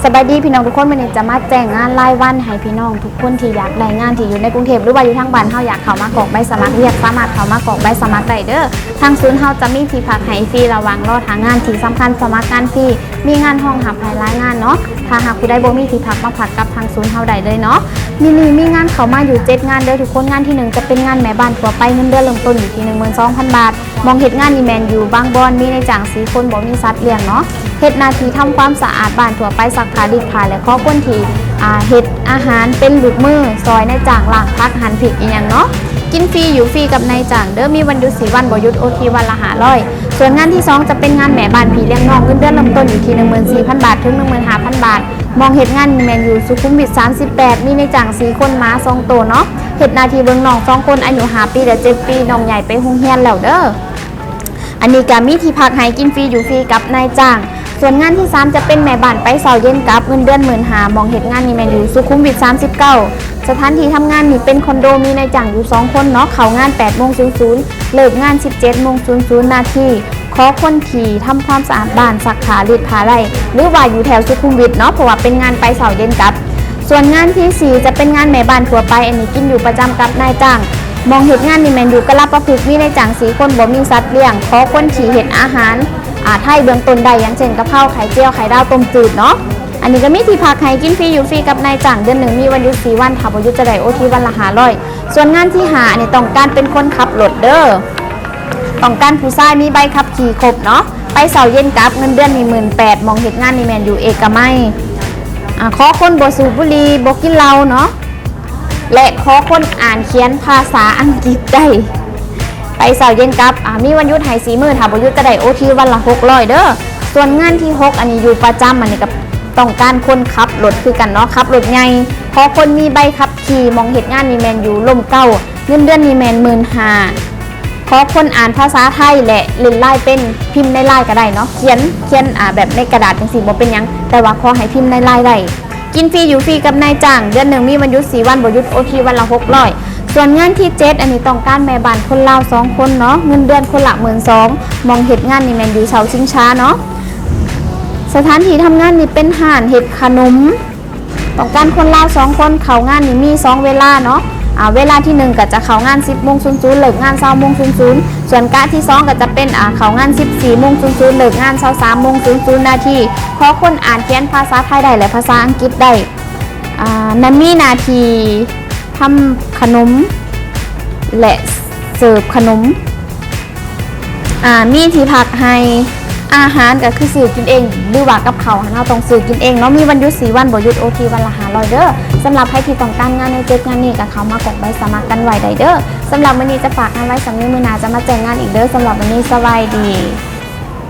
ສະບາຍດີພີ່ນ້ອງທຸກຄົນ, ມື້ນີ້ຈະມາແຈ້ງງານລາຍວັນໃຫ້ພີ່ນ້ອງທຸກຄົນທີ່ຢາກໄດ້ງານ ທີ່ຢູ່ໃນກຸງເທບ ຫຼືວ່າຢູ່ທາງບ້ານເຮົາ ຢາກເຂົ້າມາກອກໃບສະໝັກວຽກ ສາມາດເຂົ້າມາກອກໃບສະໝັກໄດ້ເດີ້. ທາງສູນເຮົາຈະມີທີ່ພັກໃຫ້ຟຣີ ລະຫວ່າງລໍຖ້າງານ. ທີ່ສຳຄັນສະໝັກງານຟຣີ ມີງານຮອງຮັບໃຫ້ຫຼາຍງານເນາະ. ຖ້າຫາກຜູ້ໃດບໍ່ມີທີ່ພັກ ມາພັກກັບທາງສູນເຮົາໄດ້ເລີຍເນາະ. ມື້ນີ້ມີງານເຂົ້າມາຢູ່ເຈັດງານເດີ້ທຸກຄົນ. ງານທີໜຶ່ງຈະເປັນງານແມ່ບ້ານທົ່ວໄປ ເງິນເດືອນເລີ່ມຕົ້ນຢູ່ທີ່ໜຶ່ງໝື່ນສອງພັນບາດ. ໝ່ອງເຮັດງານນີ້ແມ່ນຢູ່ບາງບ່ອນ ມີນາຍຈ້າງສີ່ຄົນ ບໍ່ມີສັດລ້ຽງເນາະ. ເຮັດໜ້າທີ່ທຳຄວາມສະອາດບ້ານທົ່ວໄປ, ຊັກຜ້າ, ລີດຜ້າ ແລະ ຂໍຄົນທີ່ ອາ ເຮັດອາຫານເປັນລູກມື ຊ່ອຍນາຍຈ້າງລ້າງຜັກ ຫັ່ນພິກອີ່ຫຍັງເນາະ. ກິນຟຣີ ຢູ່ຟຣີກັບນາຍຈ້າງເດີ້. ມີວັນຢຸດສີ່ວັນ, ບໍ່ຢຸດໂອທີວັນລະຫ້າຮ້ອຍ. ສ່ວນງານທີສອງຈະເປັນງານແມ່ບ້ານພີ່ລ້ຽງນ້ອງ, ເງິນເດືອນເລີ່ມຕົ້ນຢູ່ທີ່ໜຶ່ງໝື່ນສີ່ພັນບາດ ເຖິງໜຶ່ງໝື່ນຫ້າພັນບາດ. ໝ່ອງເຮັດງານນີ້ແມ່ນຢູ່ສຸຂຸມວິດສາມສິບແປດ ມີນາຍຈ້າງສີ່ຄົນ ໝາສອງໂຕເນາະ. ເຮັດໜ້າທີ່ເບິ່ງນ້ອງສອງຄົນ ອາຍຸຫ້າປີ ແລະ ເຈັດປີ, ນ້ອງຍ້າຍໄປໂຮງຮຽນແລ້ວເດີ້. ອັນນີ້ກະມີທີ່ພັກໃຫ້, ກິນຟຣີ ຢູ່ຟຣີກັບນາຍຈ້າງ. ສ່ວນງານທີສາມຈະເປັນແມ່ບ້ານໄປເຊົ້າເຢັນກັບ ເງິນເດືອນໝື່ນຫ້າ. ໝ່ອງເຮັດງານນີ້ແມ່ນຢູ່ສຸຂຸມວິດສາມສິບເກົ້າ. ສະຖານທີ່ທຳງານນີ້ເປັນຄອນໂດ ມີນາຍຈ້າງຢູ່ສອງຄົນເນາະ. ເຂົ້າງານແປດໂມງສູນສູນ ເລີກງານສິບເຈັດໂມງສູນສູນນາທີ. ຂໍຄົນທີ່ທຳຄວາມສະອາດບ້ານ, ຊັກຜ້າ, ລີດຜ້າໄດ້ ຫຼືວ່າຢູ່ແຖວສຸຂຸມວິດເນາະ, ເພາະວ່າເປັນງານໄປເຊົ້າເຢັນກັບ. ສ່ວນງານທີສີ່ຈະເປັນງານແມ່ບ້ານທົ່ວໄປ, ອັນນີ້ກິນຢູ່ປະຈຳກັບນາຍຈ້າງ. ໝ່ອງເຮັດງານນີ້ແມ່ນຢູ່ກະລະປະພຶກ, ມີນາຍຈ້າງສີ່ຄົນ, ບໍ່ມີສັດລ້ຽງ. ຂໍຄົນທີ່ເຮັດອາຫານ ອາ ໄທເບື້ອງຕົ້ນໄດ້ ຢ່າງເຊັ່ນ ກະເພາ, ໄຂ່ຈຽວ, ໄຂ່ດາວ, ຕົ້ມຈືດເນາະ. ອັນນີ້ກະມີທີ່ພັກໃຫ້, ກິນຟຣີ ຢູ່ຟຣີກັບນາຍຈ້າງ. ເດືອນໜຶ່ງມີວັນຢຸດສີ່ວັນ, ຖ້າບໍ່ຢຸດຈະໄດ້ໂອທີວັນລະຫ້າຮ້ອຍ. ສ່ວນງານທີຫ້າ ອັນນີ້ຕ້ອງການເປັນຄົນຂັບລົດເດີ້. ຕ້ອງການຜູ້ຊາຍມີໃບຂັບຂີ່ຄົບເນາະ, ໄປເຊົ້າເຢັນກັບ, ເງິນເດືອນນີ້ໝື່ນແປດ. ໝ່ອງເຮັດງານນີ້ແມ່ນຢູ່ເອກະໄມ. ອາ ຂໍຄົນບໍ່ສູບບຸຫຼີ່, ບໍ່ກິນເຫຼົ້າເນາະ ແລະ ຂໍຄົນອ່ານຂຽນພາສາອັງກິດໄດ້. ໄປເຊົ້າເຢັນກັບ, ອາ ມີວັນຢຸດໃຫ້ສີ່ມື້, ຖ້າບໍ່ຢຸດຈະໄດ້ໂອທີວັນລະຫົກຮ້ອຍເດີ້. ສ່ວນງານທີຫົກ ອັນນີ້ຢູ່ປະຈຳ, ອັນນີ້ກະຕ້ອງການຄົນຂັບລົດຄືກັນເນາະ, ຂັບລົດໃຫຍ່. ຂໍຄົນມີໃບຂັບຂີ່. ໝ່ອງເຮັດງານນີ້ແມ່ນຢູ່ຮົ່ມເກົ້າ, ເງິນເດືອນນີ້ແມ່ນໝື່ນຫ້າ. ຂໍຄົນອ່ານພາສາໄທ ແລະ ຫຼິ້ນລາຍເປັນ, ພິມໃນລາຍກະໄດ້ເນາະ, ຂຽນ, ຂຽນ ອາ ແບບໃນກະດາດຈັ່ງຊີ້ບໍ່ເປັນຫຍັງ, ແຕ່ວ່າຂໍໃຫ້ພິມໃນລາຍໄດ້. ກິນຟຣີ ຢູ່ຟຣີກັບນາຍຈ້າງ. ເດືອນໜຶ່ງມີວັນຢຸດສີ່ວັນ, ບໍ່ຢຸດໂອທີວັນລະຫົກຮ້ອຍ. ສ່ວນງານທີເຈັດ ອັນນີ້ຕ້ອງການແມ່ບ້ານຄົນລາວສອງຄົນເນາະ, ເງິນເດືອນຄົນລະໝື່ນສອງ. ໝ່ອງເຮັດງານນີ້ແມ່ນຢູ່ເສົາຊິງຊາເນາະ. ສະຖານທີ່ທຳງານນີ້ເປັນຮ້ານເຮັດຂະໜົມ. ຕ້ອງການຄົນລາວສອງຄົນ. ເຂົ້າງານນີ້ມີສອງເວລາເນາະ, ອາ ເວລາທີໜຶ່ງກະຈະເຂົ້າງານສິບໂມງສູນສູນ ເລີກງານຊາວໂມງສູນສູນ. ສ່ວນກະທີສອງກະຈະເປັນ ອາ ເຂົ້າງານສິບສີ່ໂມງສູນສູນ ເລີກງານຊາວສາມໂມງສູນສູນນາທີ. ຂໍຄົນອ່ານຂຽນພາສາໄທໄດ້ ແລະ ພາສາອັງກິດໄດ້. ອາ ນະມີໜ້າທີ່ທຳຂະໜົມ ແລະ ເສີບຂະໜົມ. ອາ ມີທີ່ພັກໃຫ້, ອາຫານກະຄືຊື້ກິນເອງ ຫຼືວ່າກັບເຂົ້າຫັ້ນເຮົາຕ້ອງຊື້ກິນເອງເນາະ. ມີວັນຢຸດສີ່ວັນ, ບໍ່ຢຸດໂອທີວັນລະຫ້າຮ້ອຍເດີ້. ສຳລັບໃຜທີ່ຕ້ອງການງານໃນເຈັດງານນີ້ ກະເຂົ້າມາກອກໃບສະໝັກກັນໄວ້ໄດ້ເດີ້. ສຳລັບມື້ນີ້ຈະຝາກງານໄວ້ສ່ຳນີ້, ມື້ໜ້າຈະມາແຈ້ງງານອີກເດີ້. ສຳລັບມື້ນີ້ ສະບາຍດີ.